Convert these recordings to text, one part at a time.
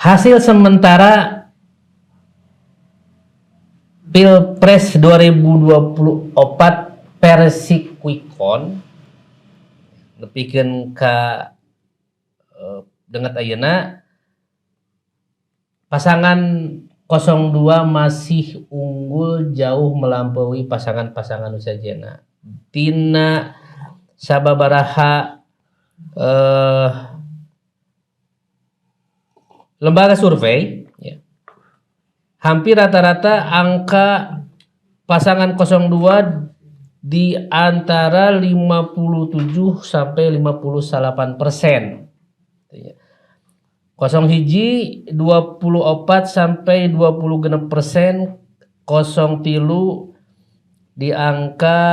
Hasil sementara Pilpres 2024 versi quick count nepikeun ka danget ayeuna, pasangan 02 masih unggul jauh melampaui pasangan-pasangan nu sejenna. Tina sababaraha lembaga survei ya, hampir rata-rata angka pasangan 02 di antara 57 sampai 58%. 01 24 sampai 26%, 03 di angka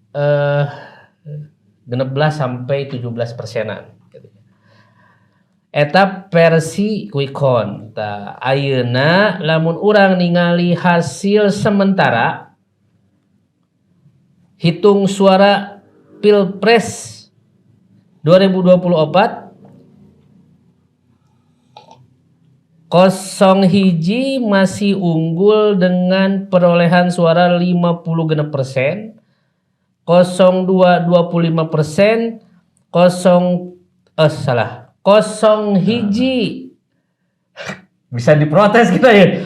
16 sampai 17 persenan. Eta versi quick count. Tah, ayeuna lamun urang ningali hasil sementara hitung suara Pilpres 2024, 01 masih unggul dengan perolehan suara 56%, 02 25%, 0, salah, 01, bisa diprotes kita ya.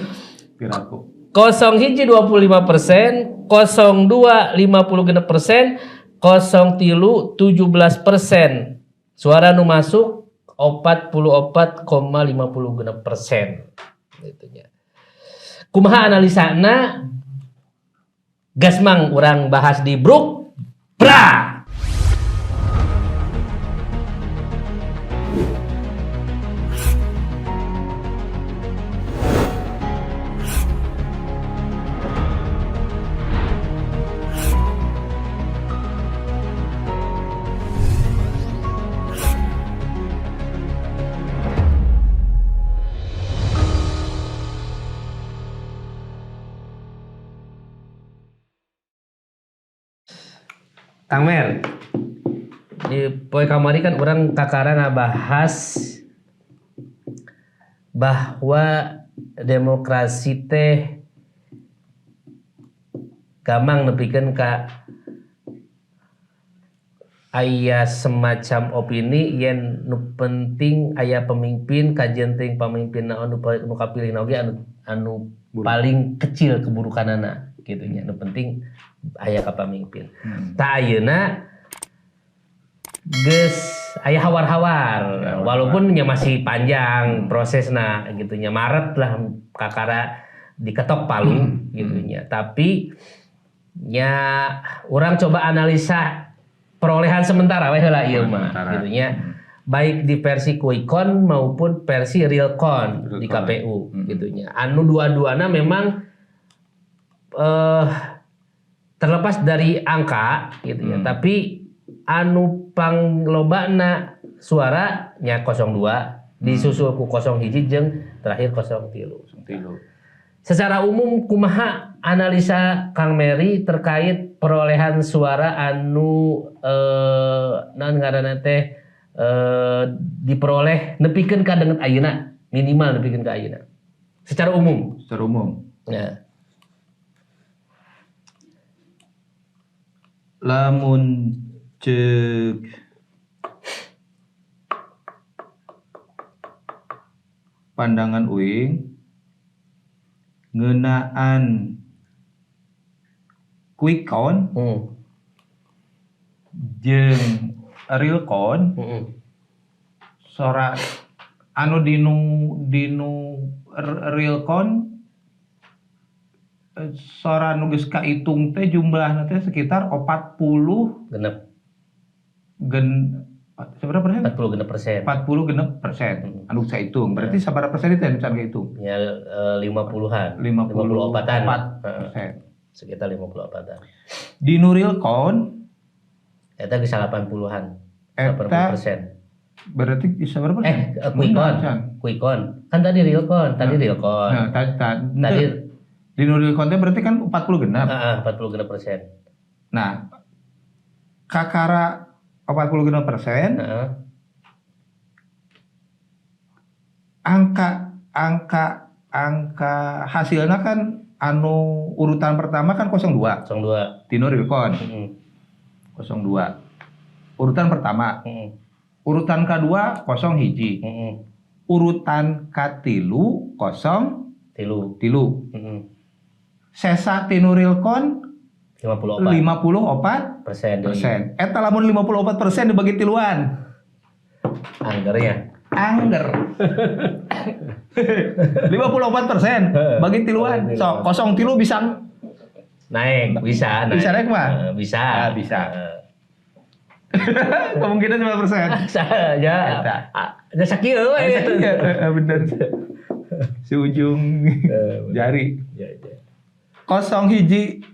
Piraku. 01 25%, 02 56%, 03 17%. Suara nu masuk 44,56% gitu nya. Kumaha analisana? Gas mang, urang bahas di Bruk Bra. Kang Mer, di poe kamari kan urang kakara ngabahas bahwa demokrasi teh gampang nepikeun ka aya semacam opini yen nu penting aya pemimpin, kajeun teuing pamimpin anu nu kapilih oge anu anu paling kecil keburukanana gitu nya, nu penting aya ka pamimpin. Tah, ayeuna geus aya hawar-hawar, walaupun nya masih panjang prosesna gitu nya, Maret lah kakara diketok palu gitu nya, tapi nya urang coba analisa perolehan sementara we heula ieu mah gitu nya, baik di versi quick count maupun versi real count Real di count. KPU gitu nya, anu dua-duana memang terlepas dari angka gitu ya, tapi anu panglobana suara nya 02, disusul ku 01 jeung terakhir 03. 03. Secara umum kumaha analisa Kang Mary terkait perolehan suara anu naon ngaranna teh, diperoleh nepikeun ka danget ayeuna, minimal nepikeun ka ayeuna secara umum? Secara umum. Ya. Lamun cek pandangan uing ngeunaan quick count jeung real count, sora anu dinu real count, sora nu geus kaitung teh jumlahna teh sekitar 40 genep. Gen seberapa persen? 46%. 46%. Anu saya hitung. Berarti sabaraha persen itu yang can kahitung? Ya, 50-an. 54 54-an. persen. Sekitar 54-an. Di nu real count Eta geus 80-an. Eta 80%. Berarti bisa berapa persen? Quick count. Enggak, Can. Quick count. Kan tadi real count, tadi real count. Nah, Tadi di nu real count teh berarti kan 40 genap. Heeh, 46%. Nah, kakara 46%. Angka angka angka hasilnya kan anu urutan pertama kan 02 02. Tinu realcon. 02 urutan pertama. Urutan kedua 01. Urutan katilu 0 Tilu. tilu. Sesa tinu realcon 54 54 persen deui. Persen. Eta lamun 54% dibagi tiluan. Anggernya. Angger. 54% bagi tiluan. Bagi So, tiluan. 03 bisa Naik, bisa naik. Bisa naik mah? Bisa. Ah, bisa. Kemungkinan 9%. Saja. Eta. Ah, ya sakieu we. Iya, bener. Si ujung bener. jari. Ya. 01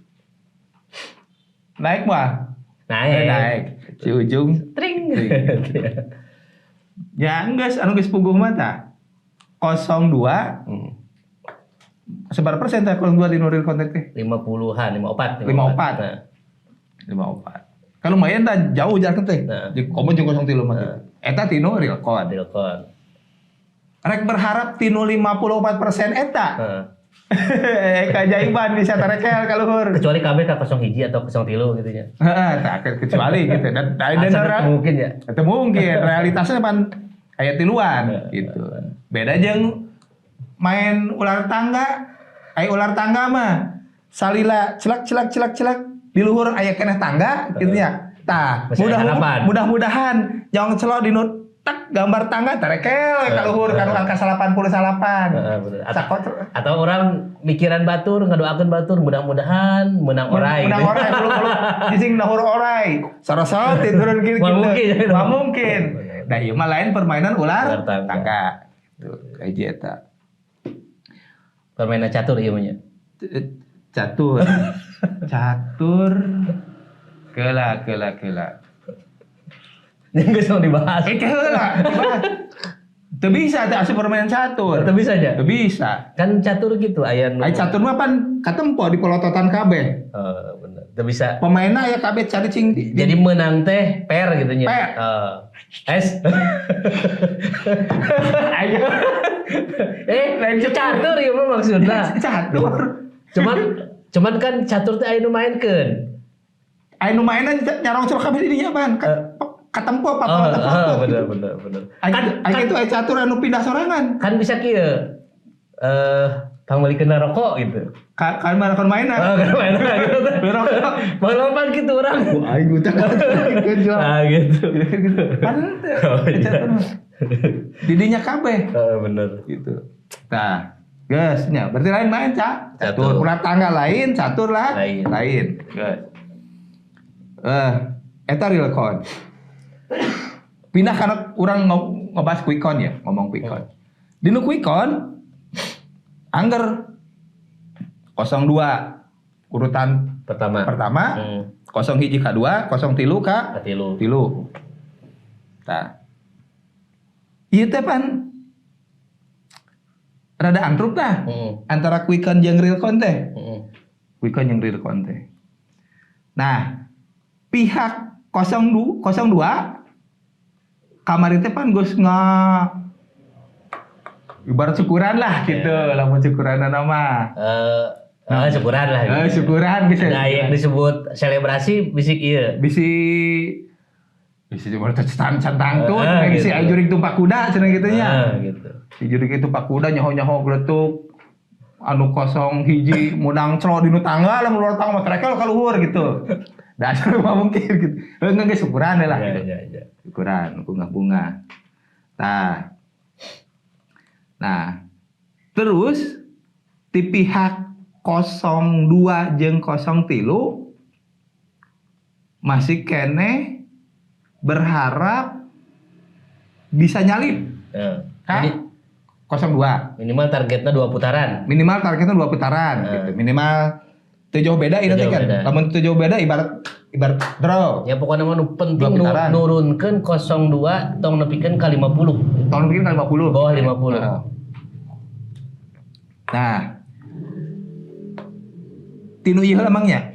naik mah? Naik. Naik. Si ujung Tring. Tring. Ya geus anu geus puguh mah tah. 02 sebar persen tah 02 di nu realcon teh? 50-an, 54. 54. Nah, 54. Kan lumayan tah jauh jaraknya teh. Nah. Jeung komo jeung 03 mah. Nah. Eta tinu realcon. Realcon. Rek berharap tinu 54% eta. Heeh. Keajaiban bisa tarekel ka luhur. Kecuali kabeh ka 01 atau 03 gitu nya. Heeh, tah kecuali gitu. Dan Asa orang mungkin ya. itu mungkin realitasnya pan aya tiluan gitu. Beda jeung main ular tangga. Aya ular tangga mah salila celak celak celak celak di luhur aya keneh tangga gitu nya. Tah, Masih aya harapan. Mudah-mudahan jangan celok di nu tak gambar tangga tarekel ka luhur kan angka 89. Heeh, bener. Sakot Atau orang mikiran batur, ngadoakeun batur, mudah-mudahan menang orai. Menang gitu. orai, muluk-muluk cicing nahur orai. Sorosot turun gitu. Moal mungkin. Moal mungkin. Nah, ieu mah lain permainan ular Ular tangga. tangga. Gitu, kayak eta. Permainan catur ieu mah nya. Catur. Catur. Kela kela kela. Geus mau dibahas. Eh kela. Teu bisa teh asup permainan catur. Teu bisa nya? Teu bisa. Kan catur gitu aya nu. Ai catur mah pan katempo di polototan kabeh. Heeh, bener. Teu bisa. Pemainna aya kabeh cari cing Jadi menang teh per gitu nya. Per. Heeh. S. Ayo. Eh, catur ieu mah maksudna. Catur. Cuman cuman kan catur teh aya nu maenkeun. Aya nu mainan nyarong celok kabeh di dinya pan. Katempo Oh, apa oh, bener bener bener. Kan, Kan kan, itu aya catur anu pindah sorangan. kan bisa kieu. Eh, pangmeulikeun rokok gitu. Kan mana kan mainan. Oh, kan mainan gitu. Rokok. Pengalaman gitu orang. Wah, aing ucap gitu. Nah, gitu. Pan Oh, iya. catur mah. Didinya kabeh Oh, bener. gitu. Nah, geus nya berarti lain main ca. Catur. Catur. Ular tangga lain, catur lah Lain. Lain. Geus. Eta realcon. Pindah karena orang ngebahas quick count ya, ngomong quick count. Di nu quick count angger 02 urutan Pertama. pertama, 01 ka 2, 03 ka Katilu. tilu. Tah. Ieu teh pan rada antrup tah antara quick count jeung real count teh. Quick count jeung real count teh. Nah, pihak 02 02 kamari teh pan geus nga ibarat syukuran lah gitu, lamun syukuran mah. Syukuran lah. Eh, syukuran gitu. Nah, yang disebut selebrasi bisik ieu. Bisi bisi cuma centang centang tuh, bisi Gitu. aya jurig tumpak kuda cenah gitu nya. Ah, gitu. Si jurig tumpak kuda nyaho-nyaho geletuk anu 01 menang celo di nu tangga lamun luar tangga mah trekel ka luhur gitu. Dasar mah mungkin gitu. Heuh geus syukuran we lah Ya, gitu. ya, ya. Syukuran bunga-bunga. Tah. Nah, terus di pihak 02 jeung 03 masih keneh berharap bisa nyalip Nah, ka jadi 02. minimal targetnya 2 putaran. Minimal targetnya 2 putaran gitu. Minimal teu jauh beda ini Teu teh jauh kan. beda. Lamun teu jauh beda ibarat ibarat draw. Ya pokoknya mah nu penting Dua putaran. nurunkeun 02 tong nepikeun ka 50. Tahun bikin ka 50. Bawah 50. Heeh. Nah. Tinu ieu heula emangnya.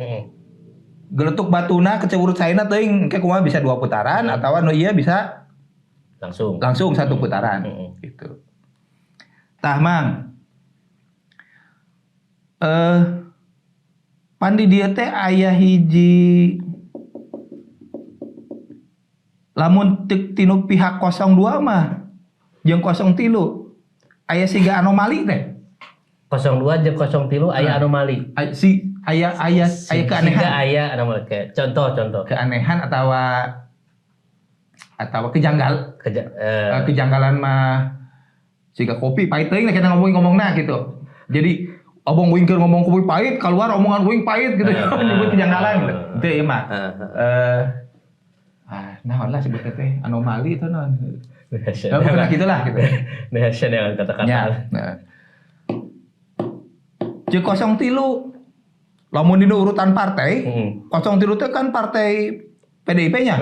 Geletuk batuna kecebur caina teuing engke kumaha bisa 2 putaran atawa nu ieu bisa Langsung. langsung 1 putaran Heeh. gitu. Tah Mang. Pan di dieu teh aya hiji lamun tinu pihak 02 mah jeung 03 aya siga anomali teh. 02 jeung 03 aya anomali. Si aya aya aya keanehan. Siga aya anomali kayak contoh Keanehan atawa kejanggal. Kejanggalan mah siga kopi pahit teuing kita ngomongna gitu. Jadi abang uing keur ngomong kopi pahit keluar omongan uing pahit gitu. Nyebut kejanggalan gitu. Teu ieu mah. Naon lah sebutnya teh anomali itu naon. Nah, bukan gitulah gitu. Nah, dengan kata-kata. Nah. Jeung 03 lamun dina urutan partai, 03 teh kan partai PDIP-nya.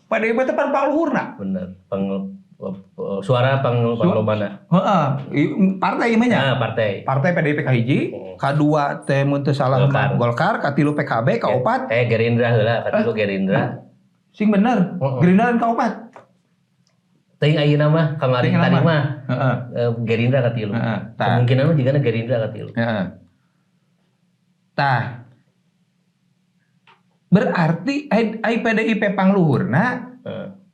PDIP teh pan paluhurna. Bener. Suara panglobana. Heeh, partai ieu nya. Nah, partai. Partai PDIP kahiji, kadua teh mun teu salah Golkar, katilu PKB, kaopat Gerindra heula, katilu Gerindra. Sing bener, Gerindra dan kaopat. Teuing ayeuna mah kamari tadi mah. Heeh. Gerindra katilu. Kemungkinan mah jigana Gerindra katilu. Heeh. Tah. Berarti ai PDIP pangluhurna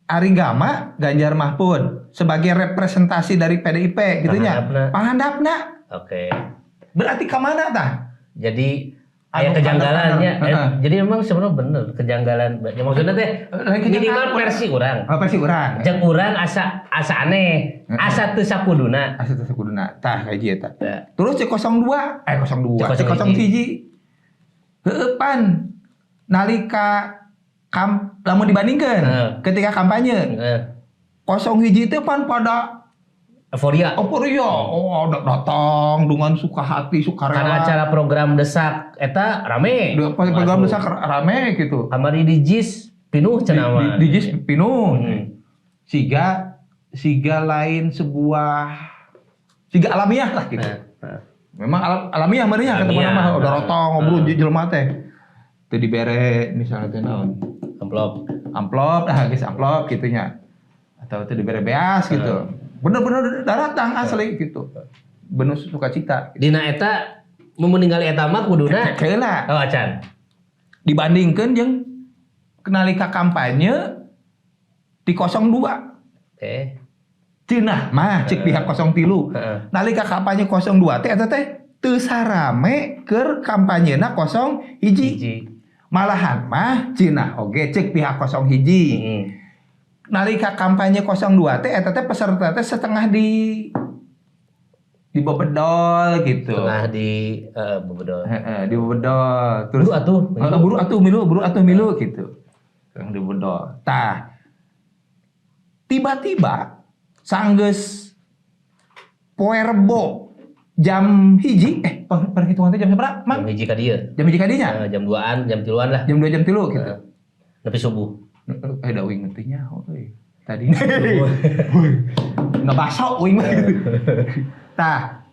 Ari Gama Ganjar Mahfud sebagai representasi dari PDIP gitu nya. Panghandapna. Oke. Berarti ka mana tah? Jadi aya kejanggalannya. Jadi memang sebenarnya bener kejanggalan. Ya maksudnya teh minimal versi urang. Oh, versi urang. Jeung urang asa aneh, asa teu sakuduna. Asa teu sakuduna. Tah kayak eta. Terus C02, 02, C01. Heueuh pan nalika lamun dibandingkeun ketika kampanye. 01 teh pan pada euforia. Euforia. Oh, datang dengan suka hati, sukarela. Karena acara program desak eta rame. Program desak rame gitu. Kamari di JIS pinuh cenah mah. Di JIS pinuh. Siga lain sebuah siga alamiah lah gitu. Memang alamiah meureun ketemu mah udah datang ngobrol jelema teh. Teu dibere misalnya teh naon? Amplop. Amplop, nah geus amplop kitu nya. Atau teu dibere beas gitu. Bener-bener datang asli gitu. Bener sukacita. Dina eta mun ningali eta mah kuduna keula. Oh acan. Dibandingkeun jeung nalika kampanye di 02. Oke. Cenah mah cek pihak 03. Nalika kampanye 02 teh eta teh teu sarame keur kampanyena 01. Malahan mah cenah oge cek pihak 01. Nalika kampanye 02 teh eta teh peserta teh setengah di bebedol gitu. Setengah di bebedol. Heeh, di bebedol. Terus buru atuh milu gitu. Setengah di bebedol. Tah. Tiba-tiba sanggeus poe Rebo jam 1 perhitungan teh jam sabaraha, Mang? Jam 1 ka dieu. Jam 1 ka dieu nya? Jam 2-an, jam 3-an lah. Jam 2 jam 3 gitu. Nepi subuh. Da uing teh nya euy. Tadi ngebaso uing mah gitu. Tah,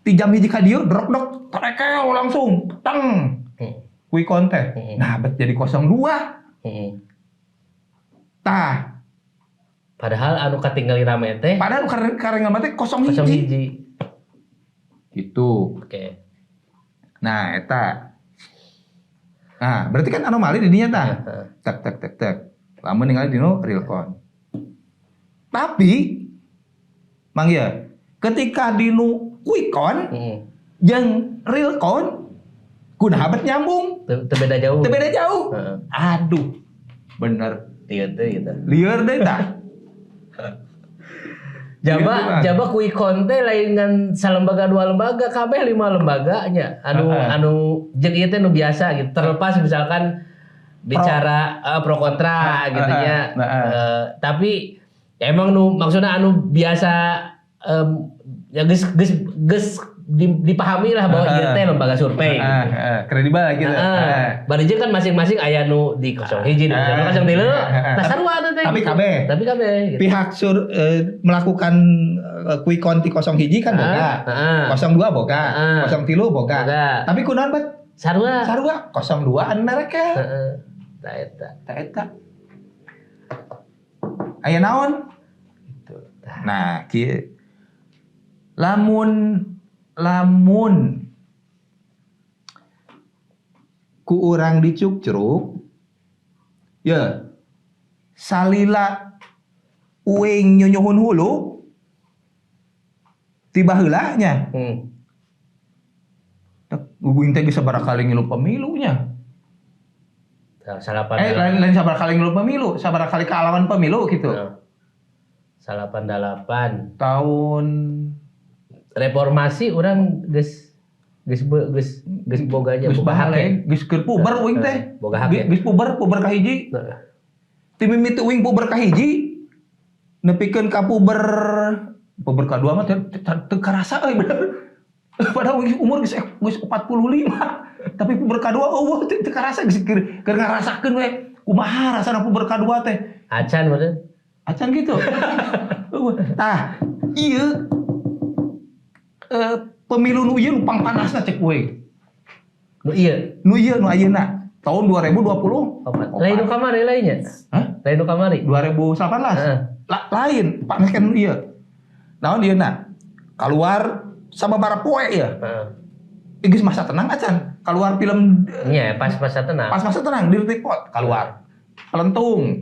ti jam 1 ka dieu drok-drok tarekel langsung teng. Kuy konten. Nah, bet jadi 02. Tah. Padahal anu katinggali rame teh. Padahal anu karengan teh 01. Gitu. Oke. Nah, eta. Nah, berarti kan anomali di dinya tah. Tek tek tek tek. Lamun ningali dino realcon. Tapi Mang ya, ketika dino quick count jeung real count kunaha bet nyambung. Teu beda jauh. Teu beda jauh. Aduh. Bener. Lieur teh gitu. Lieur deui tah. Jaba quick count teh lain ngan salembaga dua lembaga, kabeh 5 lembaga nya. Anu jeung ieu teh nu biasa gitu. Terlepas misalkan bicara pro kontra gitu nya. Tapi ya emang nu maksudnya anu biasa ya geus dipahami lah bahwa ieu teh lembaga survei. Kredibel gitu. Bari jeung kan masing-masing aya nu di 01 di 02 03. Tah sarua teh. Tapi kabeh. Tapi kabeh gitu. Pihak melakukan quick count di 01 kan boga. 02 boga, 03 boga. Tapi kunaon bet? Sarua. Sarua 02 anu mereka. Heeh. Tah eta. Tah eta. Aya naon? Gitu. Nah, kieu. Lamun lamun ku urang dicukcruk ya salila uing nyunyuhun hulu tiba heula nya. Uing teh geus sabaraha kali ngilu pemilunya. Salapan Lain sabaraha kali ngilu pemilu, sabaraha kali kaalaman pemilu gitu. 88 tahun reformasi urang geus geus geus geus boganya geus bahaleg, geus keur puber uing teh. Boga hak. Geus puber, puber kahiji. Ti mimiti uing puber kahiji nepikeun ka puber puber kadua mah teu karasa euy bener. Padahal uing umur geus 45. Tapi puber kadua eueuh teu karasa geus keur ngarasakeun we kumaha rasana puber kadua teh. Acan bener. Acan gitu. Tah, ieu pemilu nu ieu nu pangpanasna cek we. Nu ieu. Nu ieu nu ayeuna tahun 2020. Lain nu kamari lainnya? Hah? Lain nu kamari? 2018. Lain, panas kan nu ieu. Naon ieu na? Kaluar sababaraha poe ya. Heeh. Geus masa tenang acan. Kaluar film nya pas masa tenang. Pas masa tenang di report kaluar. Pelentung.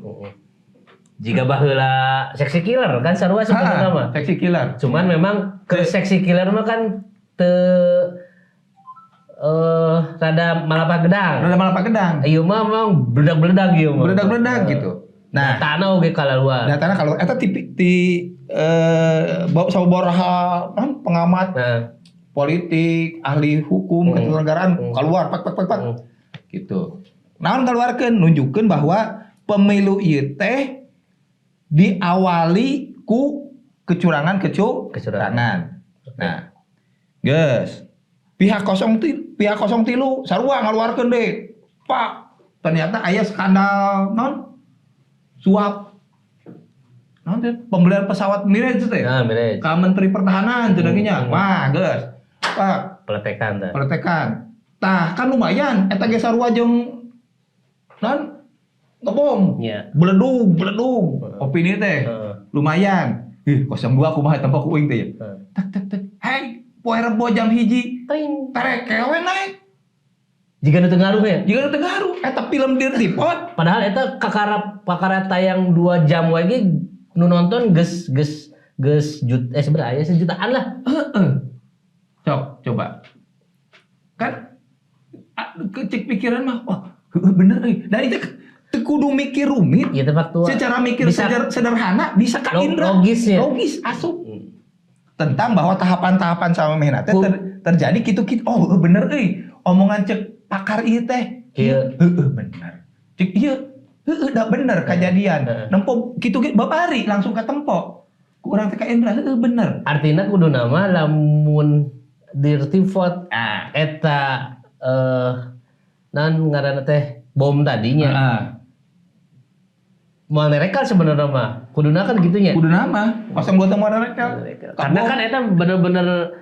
Jika baheula seksi killer kan sarua sebenarnya mah. Seksi killer. Cuman memang ke seksi killer mah kan teu rada malapah gedang. Rada malapah gedang. Ieu mah memang beledak-beledak ieu mah. Beledak-beledak gitu. Nah, datana oge kalaluar. Datana kalau eta ti sababaraha pengamat politik, ahli hukum, ketentaraan keluar pak pak pak pak. Gitu. Naon keluarkeun nunjukkeun bahwa pemilu ieu teh diawali ku kecurangan. Nah, geus. Pihak 03 sarua ngaluarkeun deui. Pak, ternyata aya skandal non suap. Naon teh pembelian pesawat Mirage teh. Nah, Mirage. Ka Menteri Pertahanan cenah nya. Wah, geus. Pak, peletekan tah. Peletekan. Tah, kan lumayan eta ge sarua jeung non ngebom. Yeah. Beledug. Opini teh. Lumayan. Ih, 02 kumaha tempo ku uing teh ya. Tek tek tek. Hei, poe Rebo jam 1. Ting. Tereke we naik. Jiga nu teu ngaruh ya? Jiga nu teu ngaruh. Eta film Dirty Pot. Padahal eta kakara tayang 2 jam wae ge nu nonton geus geus geus sebenarnya aya sejutaan lah. Heeh. Sok, coba. Kan cek pikiran mah, oh, bener euy. Da itu teu kudu mikir rumit. Ieu teh faktual. Secara mikir bisa, sederhana bisa ka indra. Logis ya. Logis asup. Tentang bahwa tahapan-tahapan sama mehna teh terjadi kitu-kitu. Oh, bener euy. Omongan cek pakar ieu teh. Iya. Heeh, bener. Cek ieu heeh da bener kejadian. Nempo kitu ge babari langsung katempo. Ku urang teh ka indra heeh bener. Artina kudu nama lamun dirty vote eta nan ngaranna teh bom tadinya. Moal nerekal sebenarnya mah. Kuduna kan gitunya. Kuduna mah 02 teh moal nerekal. Karena kan eta bener-bener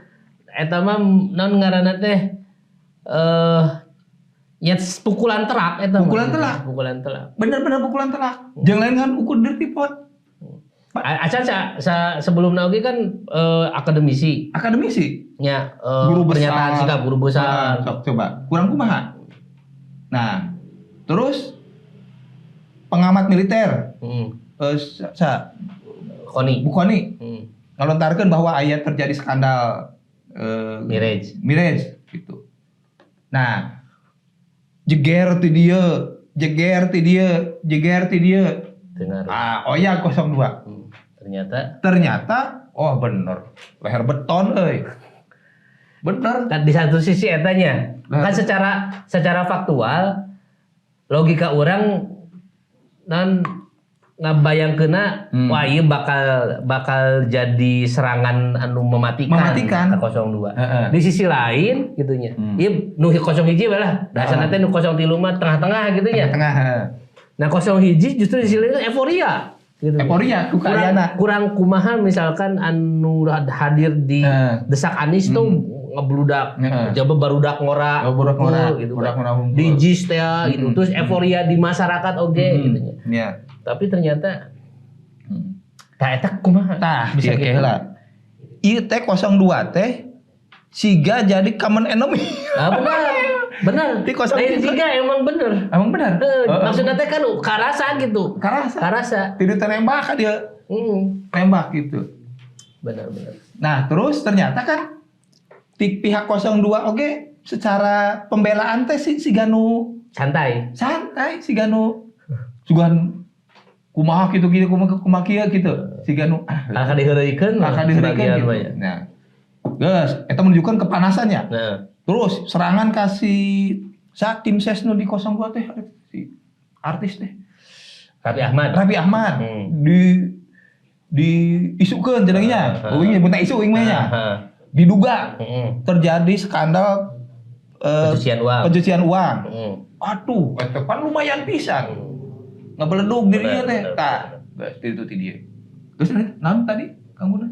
eta mah non ngaranna teh ya pukulan telak eta. Pukulan telak. Pukulan telak. Bener-bener pukulan telak. Jeung lain kan ukur dirty vote. Acan sebelumna oge kan akademisi. Akademisi? Nya guru besar. Pernyataan sikap guru besar. Sok coba. Kurang kumaha? Nah, terus pengamat militer. Koni. Bu Koni. Ngalontarkeun bahwa aya terjadi skandal Mirage. Mirage gitu. Nah, jeger ti dieu, jeger ti dieu, jeger ti dieu. Ah, oya 02. Ternyata oh bener. Leher beton euy. Bener. Kan di satu sisi etanya. Kan secara faktual logika orang nan ngabayangkeunna wah ieu bakal jadi serangan anu mematikan ke 02. Di sisi lain gitunya. Ieu nu 01 we lah. Dasarna teh nu 03 mah tengah-tengah gitu nya. Tengah. Nah 01 justru di sisi lain euforia gitu. Euforia ku kaayana. Kurang kumaha misalkan anu hadir di desak Anies tuh ngebludak, jaba barudak ngora, gitu. Di JIS teh gitu. Terus euforia di masyarakat oge gitu nya. Iya. Tapi ternyata tah eta kumaha? Tah, bisa gitu lah. Ieu teh 02 teh siga jadi common enemy. Ah, benar. Benar. Di kosong Lain tiga. siga emang bener. Emang benar? Maksudnya teh kan karasa gitu. Karasa. Karasa. Tidak tembak kan dia tembak gitu. Benar benar. Nah, terus ternyata kan di pihak 02 oke secara pembelaan teh si siga nu Santai. Santai, siga nu sugan kumaha gitu gitu, kumaha kumaha kieu gitu, siga nu ah Kakak diheureuykeun mah kakak diheureuykeun sebagian gitu. mah ya. Nah, geus eta menunjukkan kepanasannya. Nah, Terus serangan kasih sa tim ses nu di 02 teh, si artis teh Raffi Ahmad. Raffi Ahmad di diisukeun cenah. Uing nyebutna isu uing mah nya. Diduga terjadi skandal Pencucian uang. Pencucian uang. Aduh, eta kan lumayan pisan. Ngebeledug dirinya teh. Tah, geus itu ti dieu. Geus naon tadi Kang Guna?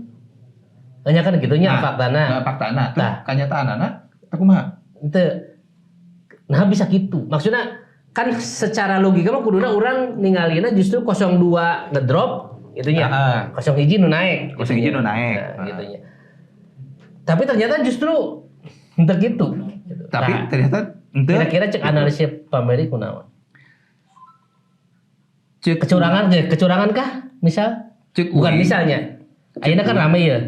Hanya kan gitunya Nah, faktana. Nah, faktana tuh Tah. kanyataanana teh kumaha? Ente nah bisa gitu. Maksudnya kan secara logika mah kuduna urang ningalina justru 02 ngedrop itunya. 01 nu naik. 01 nu naik. Nah, gitunya. Tapi ternyata justru henteu gitu. Gitu. Tapi Nah, ternyata henteu. Kira-kira cek analisis Pak Meri kunaon? Cek Kecurangan kecurangan kah? Misal? Cek Bukan uing. misalnya. Ayeuna kan rame ya.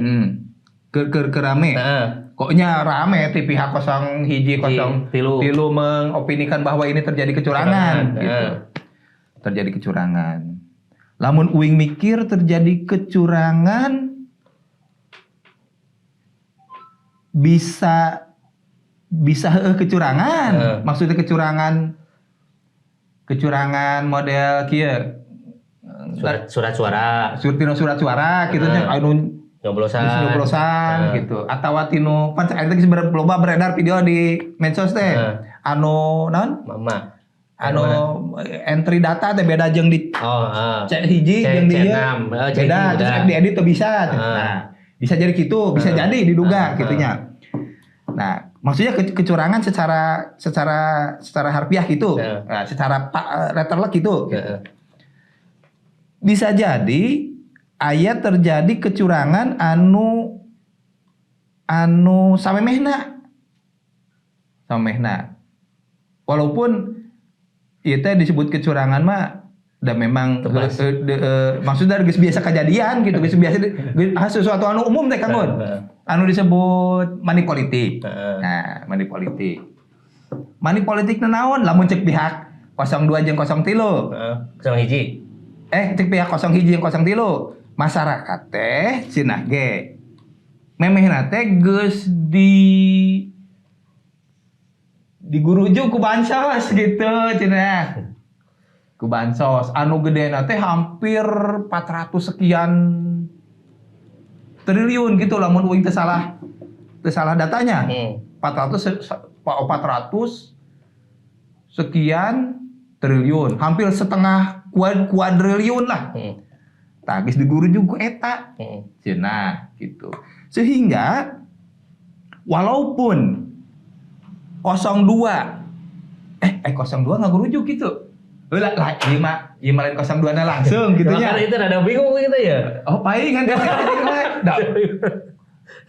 Ke rame. Heeh. Koknya rame ti pihak kosong hiji kosong tilu. Tilu mengopinikan bahwa ini terjadi kecurangan, Kecurangan, gitu. heeh. Terjadi kecurangan. Lamun uing mikir terjadi kecurangan bisa bisa heueuh kecurangan. Maksudnya kecurangan kecurangan model kieu. Surat, surat suara, Surat tinu surat suara gitu nya anu nyoblosan. geus nyoblosan gitu. Atawa tinu pan eta geus loba beredar video di medsos teh. Anu naon? Mama. Anu entry data teh beda jeung di Oh, ah. C hiji C, jeung di ieu. C6. Oh, C Beda, hiji terus beda. diedit tuh bisa. Nah, bisa jadi gitu, bisa jadi diduga gitunya. Nah, maksudnya kecurangan secara secara secara harfiah gitu. Nah, secara letterlek gitu. Bisa jadi aya terjadi kecurangan anu anu samemehna. Samemehna. Walaupun ieu teh disebut kecurangan mah dan memang Tebas. Maksudnya geus biasa kejadian gitu, geus biasa geus, sesuatu anu umum teh Kang Gun. Anu disebut money politik. Nah, money politik. Money politik naon? Lamun cek pihak 02 jeung 03. Heeh. Kosong hiji. Cek pihak 01 jeung 03. Masyarakat teh cenah ge. Memehna teh geus di digurujuk ku bansos gitu cenah. Ku bansos anu gedena teh hampir 400 sekian triliun gitu lamun uing teu salah datanya. 400 sekian triliun, hampir setengah kuadriliun lah. Tah geus digurujuk ku eta. Cenah gitu. Sehingga walaupun 02 02 ngagurujuk gitu. Lah lah ieu mah lain 02 na langsung gitu nya. Makanya itu rada bingung gitu ya. Oh, palingan kan da,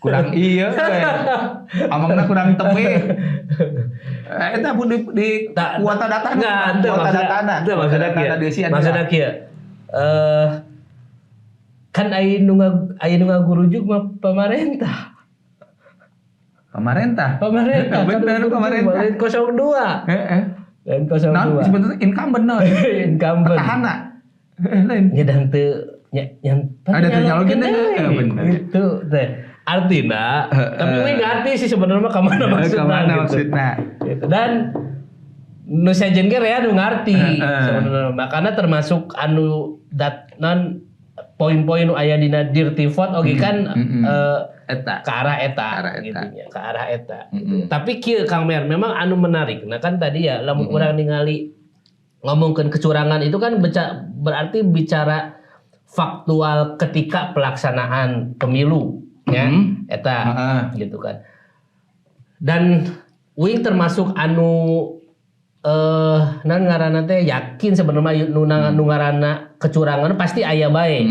kurang iya we. Amangna kurang tepi. Eta pun di kuota data Enggak, ente kuota datana. Ente maksudnya Kuota kieu. data dieusian Maksudnya kieu. Kan aya nu ngagurujuk mah pemerintah. Pemerintah. Pemerintah kan Bener pemerintah. Lain 02. Heeh. Lain 02. Naon sebetulnya incumbent naon? Incumbent. Petahana. Lain. Nya dan teu nya yang Ada teu nyalokeun teh. Bener. Gitu teh. Artina, tapi we ngerti sih sebenarnya mah kamana maksudna Kamana gitu. maksudna. Gitu. Dan nu sejen ge rea nu ngarti sebenarnya. Makanya termasuk anu dat non poin-poin nu aya dina dirty vote oge kan Eta. ke arah eta, gitu nya, ke arah eta gitu. Tapi kieu Kang Mer memang anu menarik. Nah kan tadi ya lamun urang ningali ngomongkeun kecurangan itu kan berarti bicara faktual ketika pelaksanaan pemilu ya eta gitu kan. Dan uing termasuk anu nan ngaranna teh yakin sebenarnya nu ngaranna kecurangan pasti aya bae.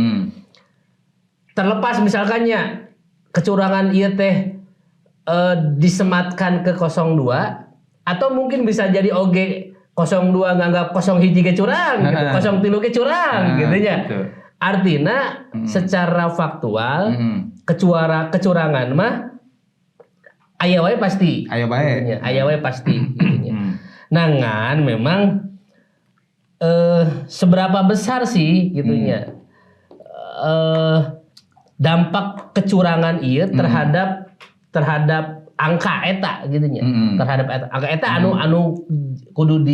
Terlepas misalkannya Kecurangan ieu teh disematkan ke 02 atau mungkin bisa jadi oge 02 nganggap 01 ge curang gitu, 03 ge curang gitu nya. Artinya secara faktual kecurangan mah aya wae pasti. Aya wae. Gitu nya. Aya wae pasti gitu nya. Nah, ngan memang seberapa besar sih gitu nya dampak kecurangan ieu terhadap terhadap angka eta gitu nya, terhadap eta angka eta anu anu kudu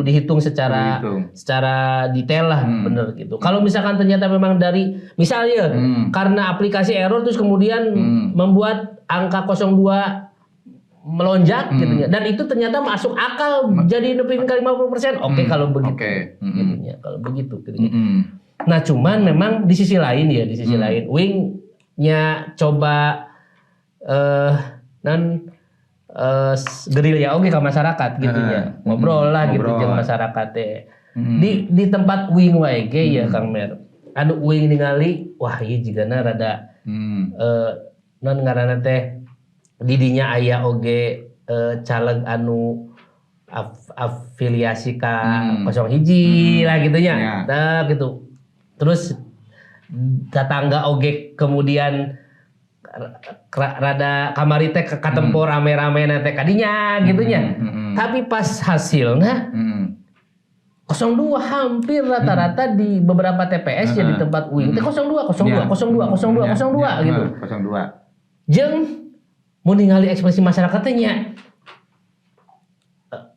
dihitung secara Kudu dihitung. Secara detail lah, bener gitu. Kalau misalkan ternyata memang dari misalnya karena aplikasi error terus kemudian membuat angka 02 melonjak gitu ya, dan itu ternyata masuk akal jadi nepi ke 50%, oke kalau begitu gitu ya, kalau begitu gitu ya. Nah, cuman memang di sisi lain ya, di sisi lain uing nya coba dan gerilya oke ke masyarakat gitu ya, ngobrol lah gitu jeung masyarakat teh. Di tempat uing wae ge ya, Kang Mer, anu uing ningali, wah, ieu jigana rada non ngaranna teh didinya aya oge caleg anu afiliasi ka 01 lah gitu nya. Nah, gitu. Terus tetangga oge kemudian rada kamari teh katempo rame-rame teh kadinya gitu nya. Tapi pas hasilnya 02 hampir rata-rata di beberapa TPS ya, di tempat uing teh 02 02 02 02 02 gitu. 02. Jeung mun ningali ekspresi masyarakat teh nya,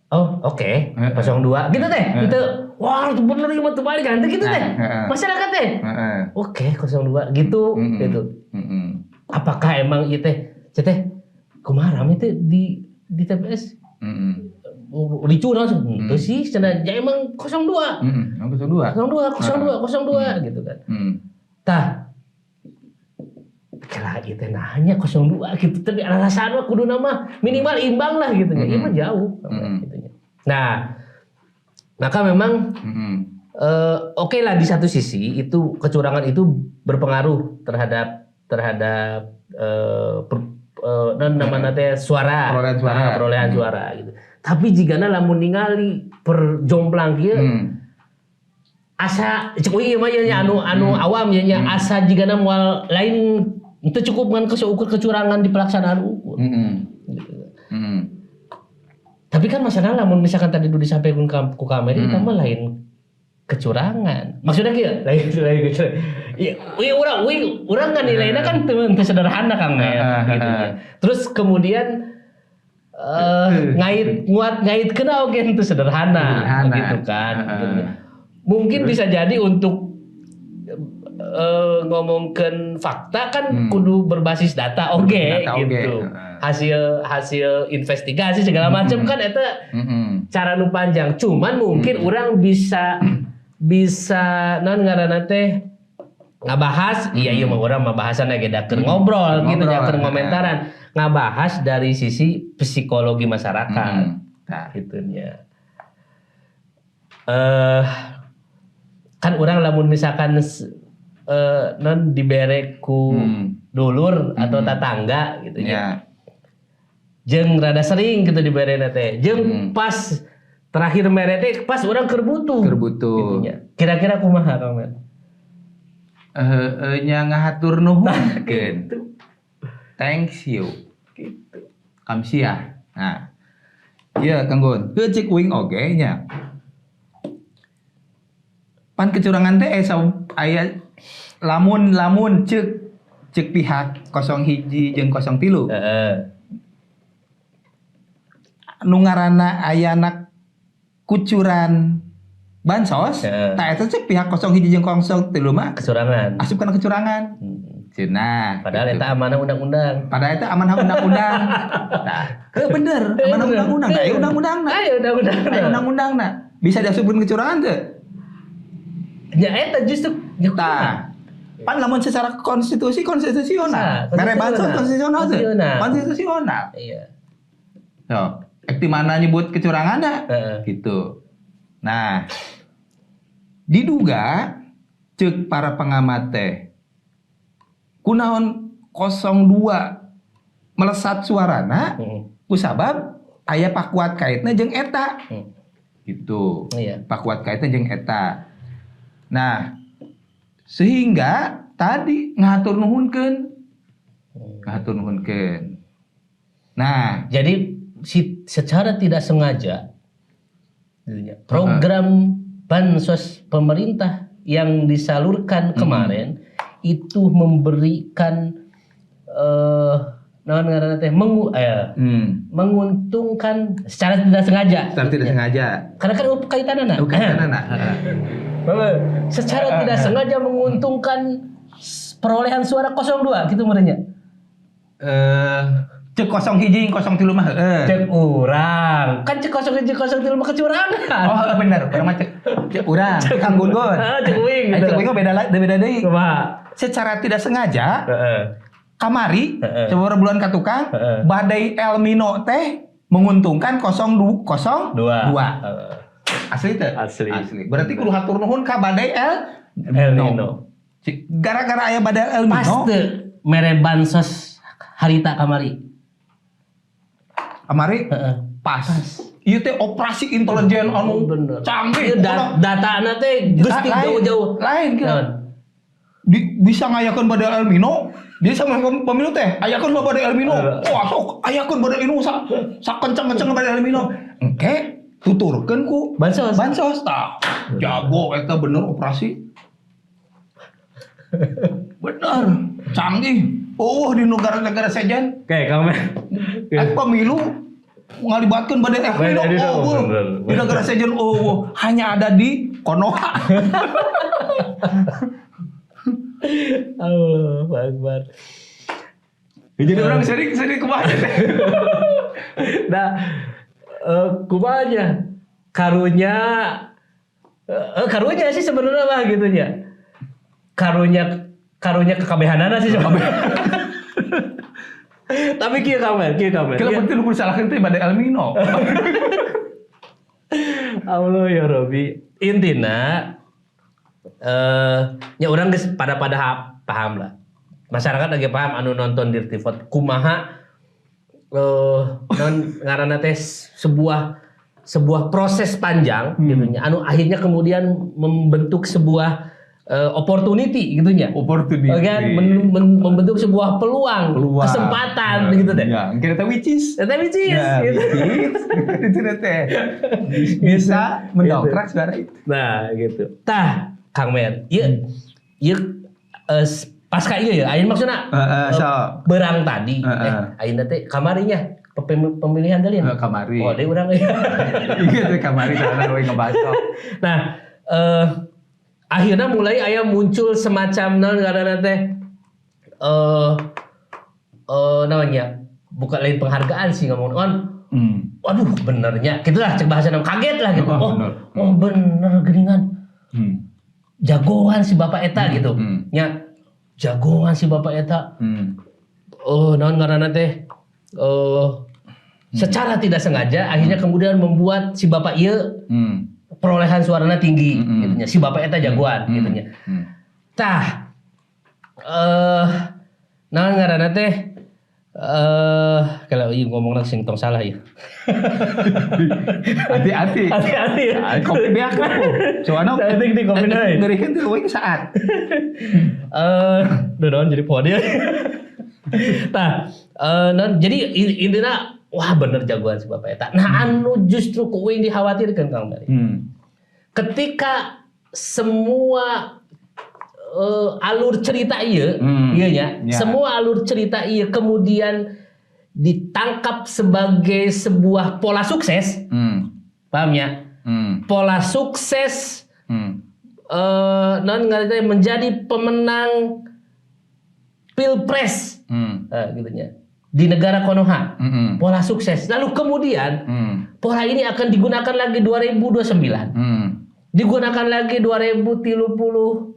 oh oke, 02 gitu teh gitu, wah itu bener ieu mah teu balik kan gitu teh masyarakat teh, oke 02 gitu gitu. Apakah emang ieu teh teh kumaha rame teh di TPS ricuh langsung itu sih cenah ya, emang 02. 02. 02 02 02 gitu kan. Tah kira ieu teh nanya 02 gitu, tapi rasaan mah kudu nama minimal imbang lah gitu ya. Ieu mah jauh gitu nya. Nah, maka memang oke lah, di satu sisi itu kecurangan itu berpengaruh terhadap terhadap non namanya teh suara. Perolehan suara. Ah, perolehan suara gitu. Tapi jigana lamun ningali per jomplang kieu asa cek ieu mah nya, anu anu awam ya nya, asa jigana moal lain itu cukup ngan seukur kecurangan di pelaksanaan ukur. Gitu. Tapi kan masalah lamun misalkan tadi dulu disampaikan ku kamera itu mah lain kecurangan. Maksudnya kieu, lain lain kecurangan. Iya, iya urang uing urang kan nilainya kan teu sederhana, Kang Mer, gitu ya. Terus kemudian ngait nguat ngait kena oge itu sederhana, Sederhana. Gitu kan. Gitu. Mungkin bisa jadi untuk ngomongkeun fakta kan kudu berbasis data oge Berbasis data oge. Gitu. Hasil hasil investigasi segala macam kan eta cara nu panjang. Cuman mungkin orang bisa bisa non ngaranna teh ngabahas, iya iya mah urang mah bahasan ge da keur ngobrol gitu ya, keur ngomentaran. Ngabahas dari sisi psikologi masyarakat. Nah. Gitu nya. Kan orang lamun misalkan non dibere ku dulur atau tetangga gitu ya. Jeung rada sering gitu dibere teh. Jeung pas terakhir mere teh pas urang keur butuh. Keur butuh. Gitu nya. Kira-kira kumaha, Kang Mer? Eh eh, nya ngahatur nuhun keun. Thanks you. Gitu. Kamsiah. Nah. Iya, Kang Gun. Heuh, cek uing oge nya. Pan kecurangan teh aya lamun lamun cek cek pihak 01 jeung 03. Nu ngaranna ayana kucuran bansos, tah eta cek pihak 01 jeung 03 mah Kecurangan. Asup kana kecurangan. Cenah. Padahal gitu. eta amanah undang-undang. Padahal itu amanah undang-undang. Nah, bener, amanah undang-undang. Nah, aya undang-undang nah. Ayo undang-undang. Aya undang-undang nah. Bisa diasupkeun kecurangan teu? Ya eta justru ya. Tah. Pan lamun secara konstitusi konstitusional. Bisa, Mere bansos konstitusional teu? Konstitusional. Konstitusional. Iya. So, ek di mana nyebut kecurangan dah? Gitu. Nah, diduga cek para pengamat teh kunaon 02 melesat suarana kusabab aya pakuat kaitna jeung eta. Gitu. Pakuat kaitna jeung eta. Nah, sehingga tadi ngahatur nuhunkeun. Ngahatur nuhunkeun. Nah, jadi secara tidak sengaja program bansos pemerintah yang disalurkan kemarin itu memberikan naon ngaranna teh, menguntungkan secara tidak sengaja. Secara tidak sengaja. Karena kan kaitanana. Oh, kaitanana. Secara tidak sengaja menguntungkan perolehan suara 02 gitu merenya. Cek 01 03 mah heeh. Cek urang. Kan cek 01 03 mah kecurangan. Oh, heeh, bener. Urang mah cek cek urang, cek Kang Gun-Gun. Ah, cek uing Eh, gitu. cek uing mah beda beda deui. Kumaha? Secara tidak sengaja kamari sebeberapa bulan ka tukang badai El Nino teh menguntungkan 02 0 Dua. 2. Asli teh? Asli. Asli. Berarti kudu hatur nuhun ka badai El El Nino. Cik, gara-gara aya badai El Pas Nino teu mere bansos harita kamari. Kamari pas. Ieu teh operasi intelijen anu canggih. Ieu datana teh geus ti Lain, jauh-jauh. lain kira. Naon? Bisa ngayakeun badai El Nino, dia sama pemilu teh, ayakeun badai El Nino. Wah, sok ayakeun badai El Nino sa sakenceng-kenceng badai El Nino. Engke tuturkeun ku Bansos. Bansos tah. Jago eta bener operasi. Bener, canggih. Oh, di negara-negara sejen. Oke, Kang Mer. Eh, pemilu ngalibatkeun badai El Nino. Badai El Nino, Oh, bener. di negara sejen oh, hanya ada di Konoha. Allah Akbar. Jadi orang sering sering kumaha teh. Nah, kumaha nya? Karunya karunya sih sebenarnya mah gitu nya. Karunya karunya kekabehanana sih sebenarnya. Tapi kieu kamer, kieu kamer. Kalau berarti lu kudu salahkeun teh badai El Nino. Allah ya Robi. Intina ya orang geus pada pada paham lah. Masyarakat lagi paham anu nonton Dirty Vote kumaha non ngaranna teh sebuah sebuah proses panjang gitu nya anu akhirnya kemudian membentuk sebuah opportunity gitu nya. Opportunity. Oke kan? Membentuk sebuah peluang, Peluang. Kesempatan gitu deh. Ya, kira teh which is. Tapi which is, Ya, gitu. which is. Itu teh. Bisa mendongkrak suara itu. Nah, gitu. Tah, Kang Mer, ieu ieu pasca ieu ya, ayeuna maksudna Heeh, so. berang tadi, ayeuna teh kamarinya pemilihan tadi. Heeh, kamari. Oh, deui urang. Iya teh kamari soalna we ngebacok. Nah, akhirnya mulai aya muncul semacam naon ngaranna teh namanya bukan lain penghargaan sih ngomong on waduh benernya gitulah cek bahasa kaget lah gitu. Oh, Oh, bener. oh bener geuningan. Jagoan si bapak eta gitu. Nya jagoan si bapak eta. Oh, naon ngaranna teh secara tidak sengaja akhirnya kemudian membuat si bapak ieu perolehan suaranya tinggi gitu nya. Si bapak eta jagoan gitu nya. Tah naon ngaranna teh kalau ieu ngomongna sing tong salah ya. Hati-hati. Hati-hati ya. Kopi beak aku. Soalnya Hati di kopi deui. Ngerikeun teh leuwih saat. Duh, naon jadi poho dia. Tah, naon, jadi intinya wah bener jagoan si bapak eta. Nah, anu justru ku uing dikhawatirkan Kang Bari. Ketika semua alur cerita ieu, ieu nya, semua alur cerita ieu kemudian ditangkap sebagai sebuah pola sukses, paham ya? Pola sukses non ngarti menjadi pemenang pilpres gitu nya di negara Konoha. Pola sukses. Lalu kemudian pola ini akan digunakan lagi 2029. Digunakan lagi 2030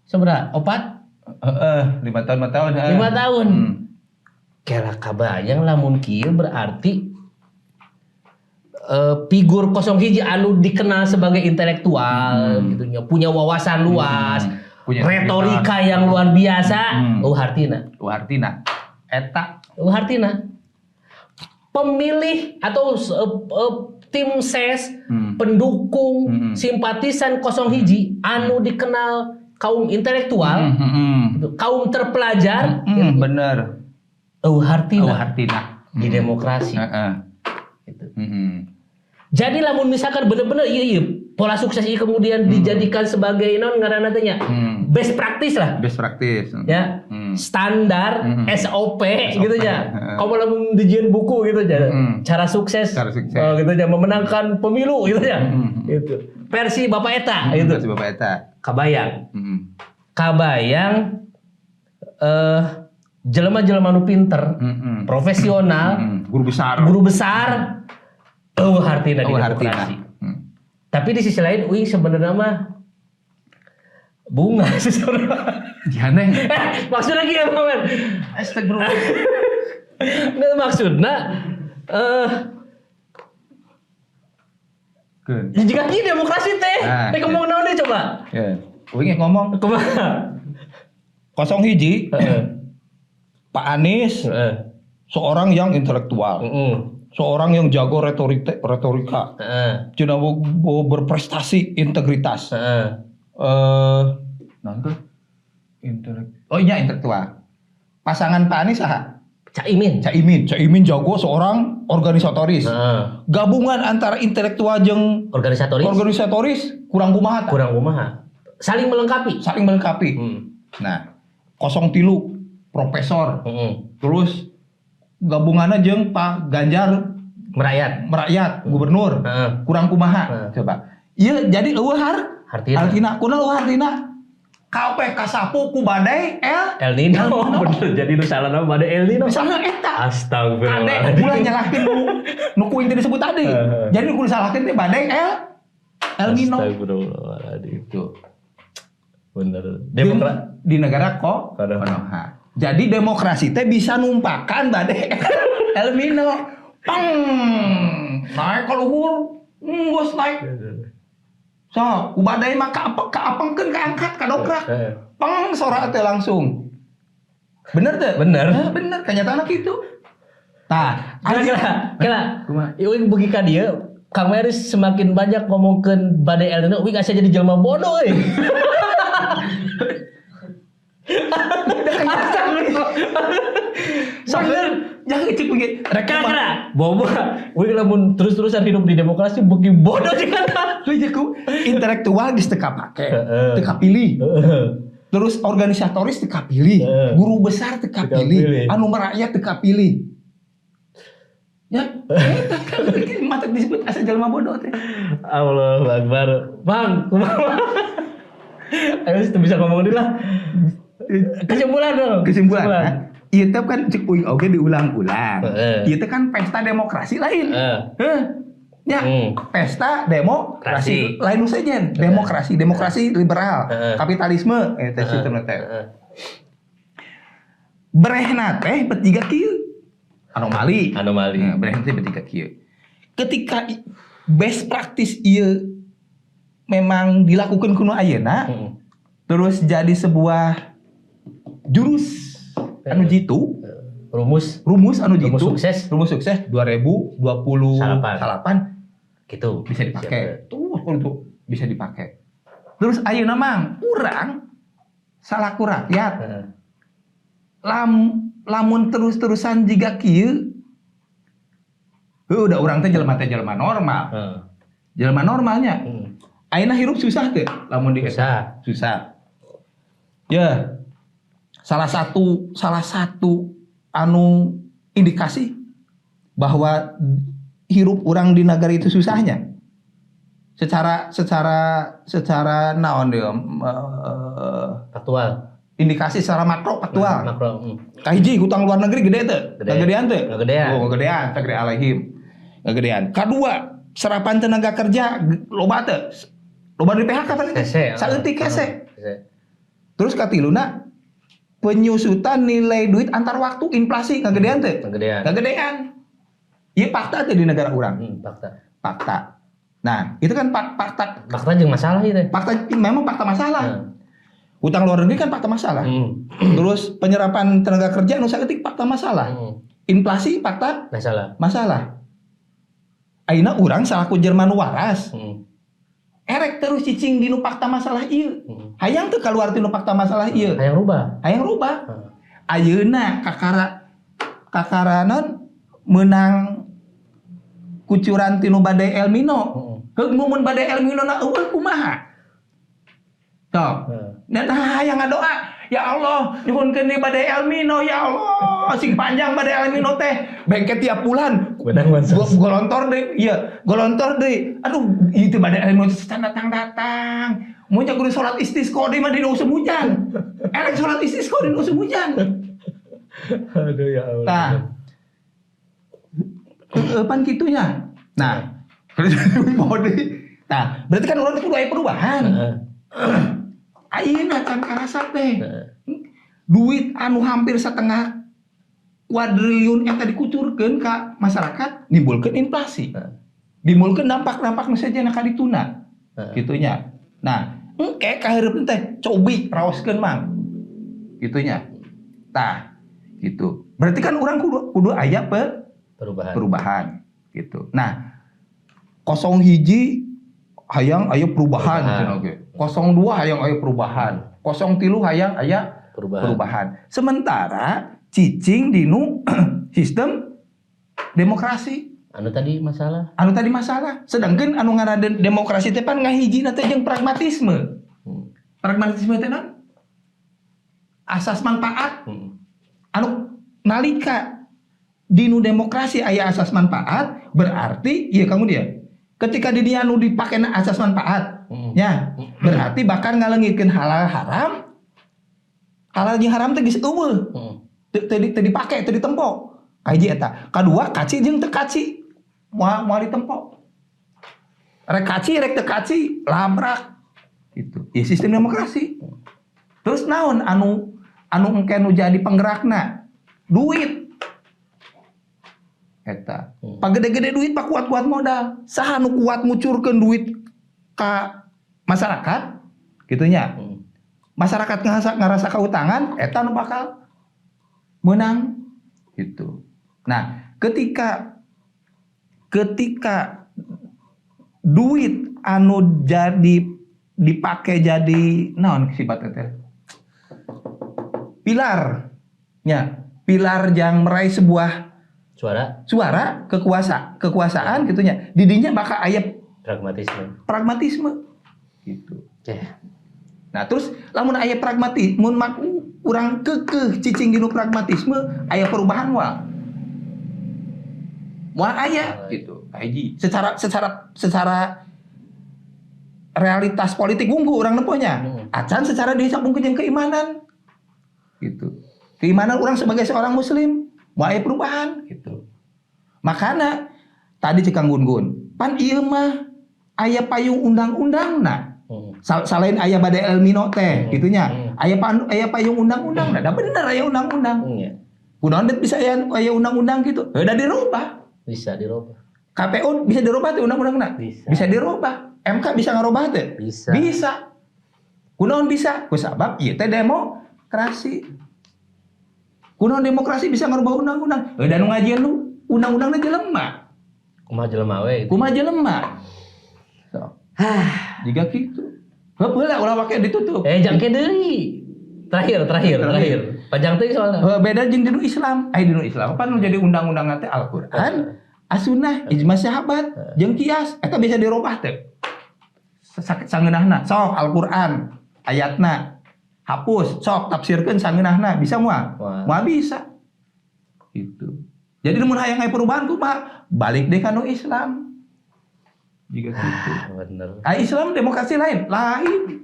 seberapa? Opat? Heeh, 5 tahun 5 tahun. Heeh. 5 tahun. Kela kabayang lamun kieu berarti figur 01 anu dikenal sebagai intelektual gitu nya, punya wawasan luas. Punya retorika yang luar biasa, euweuh hartina. Euweuh hartina. Eta Euweuh hartina. Pemilih atau tim ses, pendukung, simpatisan 01 anu dikenal kaum intelektual, gitu, kaum terpelajar, Bener. Euweuh hartina Euweuh hartina. Di demokrasi. Gitu. Jadi lamun misalkan bener-bener iya pola sukses ini kemudian dijadikan sebagai non ngaranna teh nya, best practice lah. Best practice. Ya. Standar SOP, SOP. Gitu ya. Kalau lamun dijieun buku gitu ya. Cara sukses. Cara sukses. Oh, gitu ya, memenangkan pemilu gitu ya. Gitu. Versi Bapak eta gitu. Versi Bapak eta. Kabayang. Kabayang jelema-jelema nu pinter, profesional, Guru besar. Guru besar, euweuh hartina di Euweuh hartina. demokrasi. Tapi di sisi lain uing sebenarnya mah bungah sih sebenarnya. Jangan. Maksudnya gini, Paman. Astagfirullah. Nggak, maksudnya Keun. ya jika gini demokrasi teh, Nah, teh ngomong naon deh coba. Ya. Uing ngomong Kumaha? 01 Pak Anies seorang yang intelektual, seorang yang jago retorika, retorika, cenah berprestasi, integritas. Naon tuh? Oh iya, intelektual. Pasangan Pak Anies saha? Cak Imin. Cak Imin. Cak Imin jago seorang organisatoris. Gabungan antara intelektual jeung Organisatoris. Organisatoris kurang kumaha tah? Kurang kumaha. Saling melengkapi. Saling melengkapi. Nah, 03 profesor. Terus gabungannya jeung Pak Ganjar Merayat. Merayat, gubernur. Kurang kumaha? Coba. Iya, jadi euweuh Hartina. hartina. Kunaon euweuh hartina? Kabeh kasapu ku badai El El Nino. Bener, jadi nu salah nama badai El Nino. Misalnya eta. Astagfirullah. Kade ulah nyalahkeun nu ku tadi disebut tadi. Jadi nu kudu disalahkeun teh badai El Nino. Astagfirullahaladzim. Gitu. Bener. Demokrat. Di negara kok Konoha. Konoha. Jadi demokrasi teh bisa numpakan badai El Nino. Peng! Naik ke luhur, geus naik. So, ku badai mah kaapengkeun kaangkat kadokrak. Peng sora teh langsung. Bener teh? Bener. Eh, bener, kenyataannya gitu. Tah, Kira kira, kira. Kumaha? Uing beuki ka dieu, Kang Meris semakin banyak ngomongkeun badai El Nino, uing asa jadi jelema bodoh euy. Astagfirullah. Bener, jangan cek begitu. Rek Kira kira, bobo, uing lamun terus-terusan hidup di demokrasi beuki bodoh sih kan. Lu ku intelektual geus teu kapake, teu kapilih. Terus organisatoris teu kapilih, guru besar teu kapilih, Teu kapilih. Anu merakyat teu kapilih. Ya, eta kan mata disebut asa jelema bodoh teh. Allah Akbar. Bang, kumaha? Ayo bisa ngomong dulu lah. Kesimpulan dong. Kesimpulan, ha? Ieu teh kan cek uing oge diulang-ulang. Ieu teh kan pesta demokrasi lain. Heh. Ya, pesta demokrasi Krasi. lain nu sejen, demokrasi, demokrasi liberal, kapitalisme eta sistemna teh. Brehna teh bet jiga kieu. Anomali. Anomali. Nah, brehna teh bet jiga kieu. Ketika best practice ieu memang dilakukan kuno ayeuna, terus jadi sebuah jurus anu jitu, Rumus rumus anu jitu, Rumus sukses. Rumus sukses 2028 gitu. Bisa dipakai. Tuh, kalau itu bisa dipakai. Terus ayeuna mang urang salaku rakyat lamun terus-terusan jiga kieu heuh, udah urang teh jelema normal. Jelema normalnya. Ayeuna hirup susah teh lamun di Susah. Susah. Ya. Salah satu anu indikasi bahwa hirup orang di negara itu susahnya. Secara secara secara naon deui, Faktual. Indikasi secara makro faktual. Makro. Kahiji hutang luar negeri gede teu? Gede. Ngagedean teu? Ngagedean. Oh, ngagedean, teu gede alaihim. Ngagedean. Kadua, serapan tenaga kerja loba teu? Loba di PHK paling teh. Hese. Saeutik hese. Hese. Terus katiluna penyusutan nilai duit antar waktu, inflasi ngagedean teu? Ngagedean. Ngagedean. Ieu fakta teh di negara urang. Fakta. Fakta. Nah, itu kan fakta Fakta jeung masalah ieu teh. Fakta memang fakta masalah. Utang luar negeri kan fakta masalah. Terus penyerapan tenaga kerja nu saeutik fakta masalah. Inflasi fakta Masalah. Masalah. Ayeuna urang salaku jelema nu waras. Erek terus cicing di nu fakta masalah ieu. Hayang teu keluar ti nu fakta masalah ieu. Hayang rubah. Hayang rubah. Ayeuna kakara kakara non menang kucuran tinu badai El Nino. Heug, mun badai El Nino na euweuh kumaha? Tok. Nah, hayang ngadoa, ya Allah, nyuhunkeun di badai El Nino, ya Allah, sing panjang badai El Nino teh, bengke tiap bulan. Menang bansos. Golontor deui, iya, golontor deui. Aduh, itu badai El Nino datang datang. Mun kudu salat istisqa deui mah dina usum hujan. Erek salat istisqa dina usum hujan. Aduh, ya Allah. Tah. Pan kitunya. Nah, nah, berarti kan urang kudu aya perubahan. Ayeuna can karasa teh. Duit anu hampir setengah kuadriliun eta dikucurkeun ka masyarakat, nimbulkeun inflasi. Nimbulkeun dampak-dampak nu sejenna ka dituna. Gitunya. Nah, engke kahareup teh cobi raoskeun, Mang. Gitunya. Tah, gitu. Berarti kan urang kudu kudu aya Perubahan. Perubahan gitu. Nah, 01 hayang aya perubahan Perubahan. cenah ge. 02 hayang aya perubahan. 03 hayang aya Perubahan. Perubahan. Sementara cicing dinu sistem demokrasi. Anu tadi masalah. Anu tadi masalah. Sedangkan anu ngaranna demokrasi teh pan ngahijina teh jeung pragmatisme. Pragmatisme teh naon? Asas manfaat. Anu nalika dinu demokrasi aya asas manfaat, berarti iya kamu dia. Ketika di dia anu dipake asas manfaat, ya, berarti bakal ngaleungitkeun halal haram. Halal jeung haram teh geus euweuh. Teu dipake, teu ditempo. Kahiji eta. Kadua, kaci jeung teu kaci. Moal moal ditempo. Rek kaci rek teu kaci, labrak. Gitu. Ya sistem demokrasi. Terus naon anu anu engke nu jadi penggerakna? Duit. Eta. Pagede-gede duit, pak kuat-kuat modal. Saha nu kuat ngucurkeun duit ka masyarakat? Gitunya. Masyarakat ngerasa ngerasa keutangan, eta nu bakal menang gitu. Nah, ketika ketika duit anu jadi dipakai jadi naon sifatnya teh? Pilar ya, pilar yang meraih sebuah Suara. Suara kekuasaan gitunya. Didinya bakal aya Pragmatisme. Pragmatisme gitu. Ya. Nah, terus lamun aya pragmatis, mun mak urang kekeh cicing dinu pragmatisme, aya perubahan moal? Moal aya gitu. Kahiji. Secara secara secara realitas politik wungkul urang nemponya. Acan secara disambungkeun jeung keimanan. Gitu. Keimanan urang sebagai seorang muslim moal aya perubahan gitu. Makana tadi cek Kang Gun-Gun, pan ieu mah aya payung undang-undangna. Selain aya badai El Nino teh, gitunya. Aya payung undang-undang, nah, dah bener aya undang-undang. Kunaon det bisa aya aya undang-undang gitu? Udah dirubah. Bisa dirubah. KPU bisa dirubah tuh undang-undangna? Bisa. Bisa dirubah. MK bisa ngarubah teh? Bisa. Bisa. Kunaon bisa? Ku sabab ieu teh demokrasi. Kunaon demokrasi bisa ngarubah undang-undang? Heuh, nu ngajieun nu undang-undangna jelema. Kumaha jelema we gitu. Kumaha jelema? So. Jiga kitu. Heuh, heula ulah wake ditutup. Eh, jangke deui. Terakhir, terakhir, terakhir. Panjang teh soalnya. Heuh, beda jeung dinu Islam. Aya dinu Islam apa nu jadi undang-undang teh Al-Qur'an, As-Sunnah, ijma sahabat, jeung kias eta bisa dirubah teh. Sangeunahna sok Al-Qur'an ayatna hapus, sok tafsirkeun sangeunahna, bisa moal? Moal. Moal bisa. Gitu. Jadi mun hayang aya perubahan kumaha? Balik deh ka nu Islam. Jiga gitu. Ah, bener. Ah, Islam demokrasi lain, lain.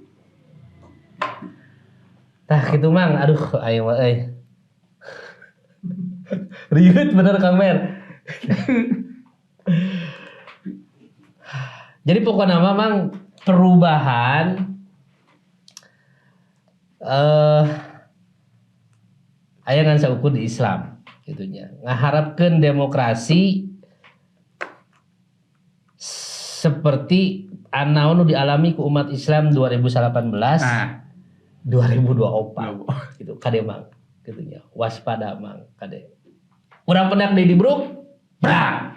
Tah gitu, Mang, aduh ayo mah euy. Rieut bener, Kang Mer. Jadi pokoknya mah, Mang, perubahan aya ngan saukur di Islam gitunya. Ngaharapkeun demokrasi seperti anaon nu dialami ku umat Islam 2018 Nah, 2024 gitu. Kade, Mang, gitu nya. Waspada, Mang, kade. Urang pendak di dibruk. Brak.